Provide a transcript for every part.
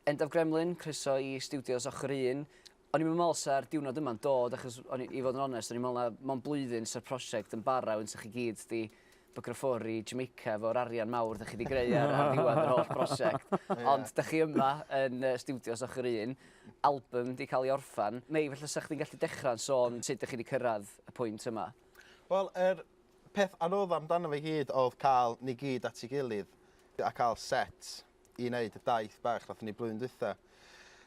Endaf Gremlin, croeso i stiwdios Ochr Un. O'n i'm yn meddwl sa'r diwrnod yma'n dod achos o'n i, i fod yn onest, o'n i'n meddwl na mond blwyddyn sa'r prosiect yn bara wedyn 'sa chi gyd 'di bygro ffwr i Jamaica efo'r arian mawr 'dach chi 'di greu ar, ar ddiwedd yr holl brosiect. Ond 'dach chi yma yn uh, stiwdios Ochr Un, album 'di cael ei orffan. Mei, felly 'sa chdi'n gallu dechrau'n sôn sut 'dach chi 'di cyrraedd y pwynt yma? Wel, yr peth anodd amdano fe gyd oedd cael ni gyd at ei gilydd a cael set i wneud y daith bach nathon ni blwyddyn dwytha.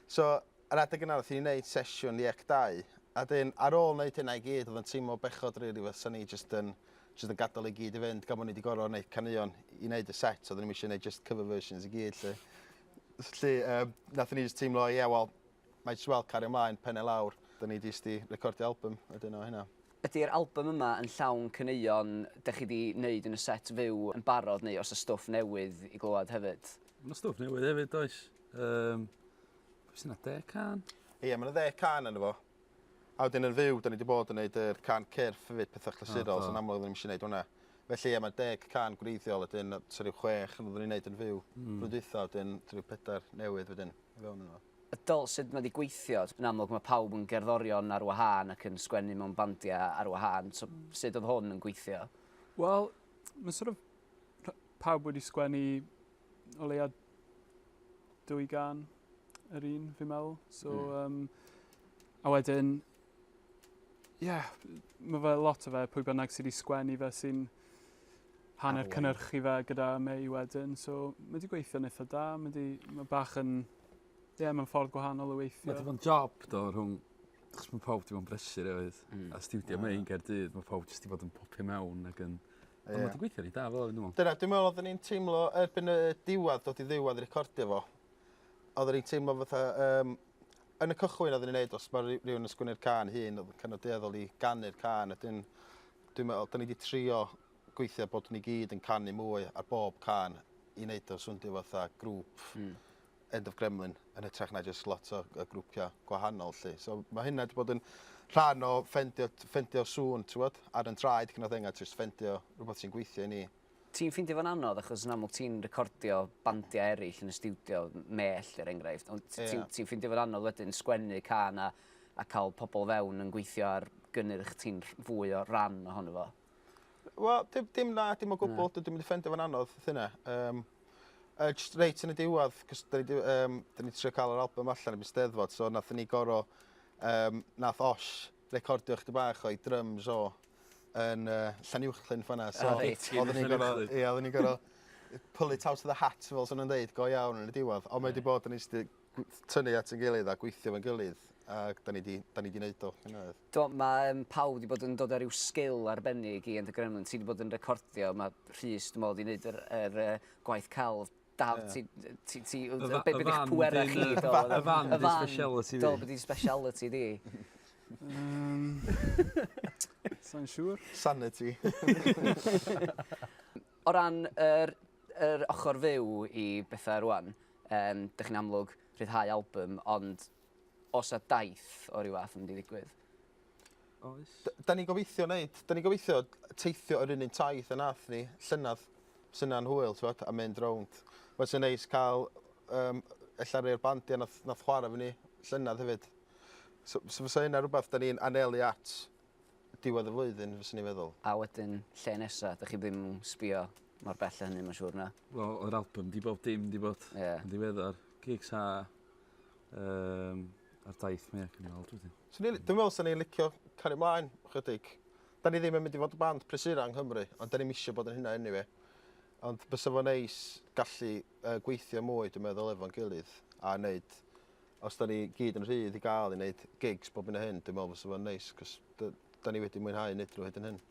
So, yr adeg yna nathon ni wneud sesiwn i Act 2, a dyn ar ôl wneud hynna i gyd, oedd yn teimlo bechod rili really, fysa ni just yn, just yn gadael i gyd i fynd, gan bod ni wedi gorfod wneud caneuon i wneud y set, oedden ni'n eisiau wneud just cover versions i gyd, lle. Felly, um, nathon ni just teimlo, ie, yeah, wel, mae just well cario ymlaen, pennau lawr. Da ni jyst i recordio album wedyn o hynna. Ydy'r album yma yn llawn caneuon dych chi 'di neud yn y set fyw yn barod neu oes 'na stwff newydd i glywed hefyd? Ma' 'na stwff newydd hefyd oes. Yym be' sy 'na deg cân? Ie ma' 'na ddeg cân yno fo. A wedyn yn fyw 'dan ni 'di bod yn neud yr cân cyrff hefyd petha achlysurol so yn amlwg oedden ni'm isio neud hwnna. Felly ie ma' deg cân gwreiddiol wedyn tua ryw chwech oedden ni'n neud yn fyw blwyddyn dwytha wedyn ryw pedair newydd wedyn i fewn yno fo. A dull sut mae 'di gweithio? Yn amlwg mae pawb yn gerddorion ar wahân ac yn sgwennu mewn bandiau ar wahân, so sut oedd hwn yn gweithio? Wel, mae sort of pawb wedi sgwennu o leia dwy gân yr un, fi'n meddwl. So, mm. um, a wedyn, ie, yeah, mae fe lot o fe, pwy bynnag sydd wedi sgwennu fe sy'n hanner cynnyrchu fe gyda Mei wedyn. So, mae wedi gweithio'n eitha da, mae wedi, mae bach yn, ie, yeah, mae'n ffordd gwahanol o weithio. Mae wedi bod yn job, do, rhwng, achos mae pawb wedi bod yn brysur hefyd. A stiwdio yeah. Mei'n Gaerdydd, mae pawb jyst wedi bod yn popio mewn ac yn... Yeah. Ond mae wedi gweithio reit da fel dwi'n meddwl. Dyna, dwi'n meddwl oedden ni'n teimlo erbyn y diwedd, dod i ddiwedd recordio fo, oedden ni'n teimlo fatha, um, yn y cychwyn oedden ni'n neud, os mae rhywun yn sgwennu'r cân hun, oedd yn kind of dueddol i ganu'r cân, a dyn, dwi'n meddwl, da ni wedi trio gweithio bod ni gyd yn canu mwy ar bob cân i wneud o swndio fatha grŵp mm. End of Gremlin yn hytrach na jyst lot o o grwpiau gwahanol 'lly. So mae hynna wedi bod yn rhan o ffendio, ffendio sŵn, ti'n gwbod, ar yn traed kind of thing, a jyst ffendio rhywbeth sy'n gweithio i ni. Ti'n ffeindio fo'n anodd achos yn amlwg ti'n recordio bandiau eraill yn y stiwdio, Mellt er enghraifft, ond yeah. ti'n ti ffeindio fo'n anodd wedyn sgwennu cân a, a cael pobl fewn yn gweithio ar gynnyrch ti'n fwy o ran ohono fo? Wel, dim, dim na, dim o gwbl. Dwi ddim wedi ffeindio fo'n anodd, hynna. Um, uh, just reit yn y diwedd, cos da ni, um, da ni trio cael yr album allan erbyn Steddfod, so nath ni goro, um, nath Osh recordio chdi bach o'i drums o yn uh, Llanuwchllyn fanna. So, oh, reit. Oedden ni'n gorau, ie, oedden ni'n gorau pull it out of the hat, fel sy'n nhw'n deud, go iawn yn y diwedd. Ond mae wedi bod yn eistedd tynnu at ein gilydd a gweithio efo'n gilydd, a da ni 'di, da ni 'di neud o. Hynna oedd. Do, mae um, pawb wedi bod yn dod â rhyw sgil arbennig i End of Gremlin. Ti wedi bod yn recordio, mae Rhys, dwi'n meddwl, wedi gwneud yr, yr uh, gwaith celf. Daf, yeah. ti, ti, ti, be, be di'ch pwerau chi? Do, y fan di speciality fi. Do, be di speciality di? Um, Sa'n siŵr. Sanity. O ran yr, yr ochr fyw i bethau rwan, Yym, dych chi'n amlwg rhyddhau album, ond oes 'na daith o ryw fath yn mynd i ddigwydd? Oes. Da ni'n gobeithio wneud, da ni'n gobeithio teithio yr un un taith a nath ni llynedd. Fysa hynna'n hwyl, t'mod, a mynd rownd. Fysa'n neis cael um, ella rhai o'r bandiau nath, nath chwarae efo ni llynedd hefyd. So, so fysa hynna rhywbeth da ni'n anelu at diwedd y flwyddyn, fyswn i'n feddwl. A wedyn, lle nesa? Dych chi ddim yn sbio mor bell â hynny, mae'n siŵr, na? Wel, yr album di bob dim di bod yeah. yn ddiweddar. Gigs a um, a'r daith mi ac yn ôl, dwi'n So, dwi'n meddwl sy'n ni'n licio cario mlaen chydig. Da ni ddim yn mynd i fod y band prysura yng Nghymru, ond da ni'n misio bod yn hynna anyway. Ond bysa fo neis gallu uh, gweithio mwy, dwi'n meddwl, efo'n gilydd, a wneud os da ni gyd yn rhydd i gael i wneud gigs bob hyn a hyn, dwi'n meddwl fysa fo'n neis, cos da ni wedi mwynhau wneud nhw hyd yn hyn.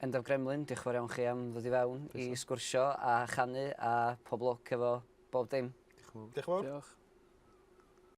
Endaf Gremlin, diolch yn fawr iawn chi am ddod i fewn i sgwrsio a chanu a pob lwc efo bob dim. Diolch yn fawr. Diolch.